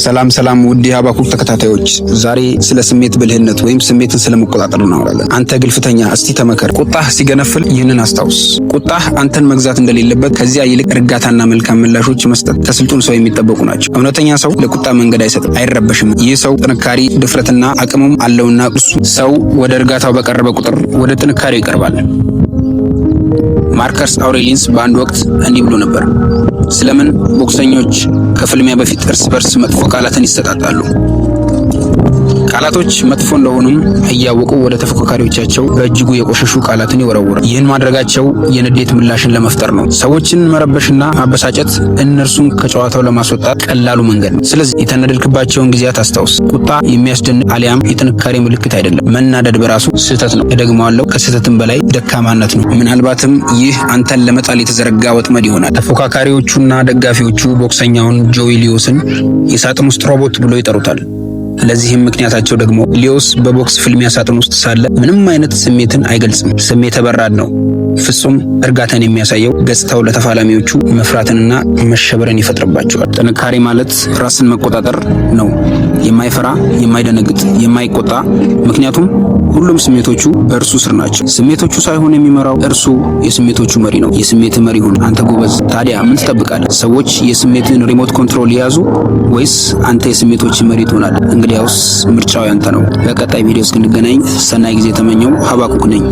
ሰላም ሰላም ውድ የሀባኩክ ተከታታዮች፣ ዛሬ ስለ ስሜት ብልህነት ወይም ስሜትን ስለመቆጣጠር እናወራለን። አንተ ግልፍተኛ፣ እስቲ ተመከር። ቁጣህ ሲገነፍል ይህንን አስታውስ። ቁጣህ አንተን መግዛት እንደሌለበት፣ ከዚያ ይልቅ እርጋታና መልካም ምላሾች መስጠት ከስልጡን ሰው የሚጠበቁ ናቸው። እውነተኛ ሰው ለቁጣ መንገድ አይሰጥም፣ አይረበሽም። ይህ ሰው ጥንካሬ፣ ድፍረትና አቅሙም አለውና እሱ ሰው ወደ እርጋታው በቀረበ ቁጥር ወደ ጥንካሬው ይቀርባል። ማርከስ አውሬሊንስ በአንድ ወቅት እንዲህ ብሎ ነበር። ስለምን ቦክሰኞች ከፍልሚያ በፊት እርስ በርስ መጥፎ ቃላትን ይሰጣጣሉ? ቃላቶች መጥፎ እንደሆኑም እያወቁ ወደ ተፎካካሪዎቻቸው በእጅጉ የቆሸሹ ቃላትን ይወረውራል። ይህን ማድረጋቸው የንዴት ምላሽን ለመፍጠር ነው። ሰዎችን መረበሽና ማበሳጨት እነርሱን ከጨዋታው ለማስወጣት ቀላሉ መንገድ ነው። ስለዚህ የተናደድክባቸውን ጊዜያት አስታውስ። ቁጣ የሚያስደንቅ አሊያም የጥንካሬ ምልክት አይደለም። መናደድ በራሱ ስህተት ነው። እደግመዋለሁ፣ ከስህተትም በላይ ደካማነት ነው። ምናልባትም ይህ አንተን ለመጣል የተዘረጋ ወጥመድ ይሆናል። ተፎካካሪዎቹና ደጋፊዎቹ ቦክሰኛውን ጆይ ሊዮስን የሳጥን ውስጥ ሮቦት ብሎ ይጠሩታል። ለዚህም ምክንያታቸው ደግሞ ሊዮስ በቦክስ ፍልሚያ ሳጥን ውስጥ ሳለ ምንም አይነት ስሜትን አይገልጽም። ስሜተ በራድ ነው። ፍጹም እርጋታን የሚያሳየው ገጽታው ለተፋላሚዎቹ መፍራትንና መሸበርን ይፈጥርባቸዋል። ጥንካሬ ማለት ራስን መቆጣጠር ነው። የማይፈራ፣ የማይደነግጥ፣ የማይቆጣ፣ ምክንያቱም ሁሉም ስሜቶቹ በእርሱ ስር ናቸው። ስሜቶቹ ሳይሆን የሚመራው እርሱ የስሜቶቹ መሪ ነው። የስሜት መሪ ሁን አንተ ጎበዝ። ታዲያ ምን ትጠብቃለህ? ሰዎች የስሜትን remote control የያዙ ወይስ አንተ የስሜቶች መሪ ትሆናለህ? እንግዲያውስ ምርጫው ያንተ ነው። በቀጣይ ቪዲዮ እስክንገናኝ ሰናይ ጊዜ ተመኘው። ሀባኩክ ነኝ።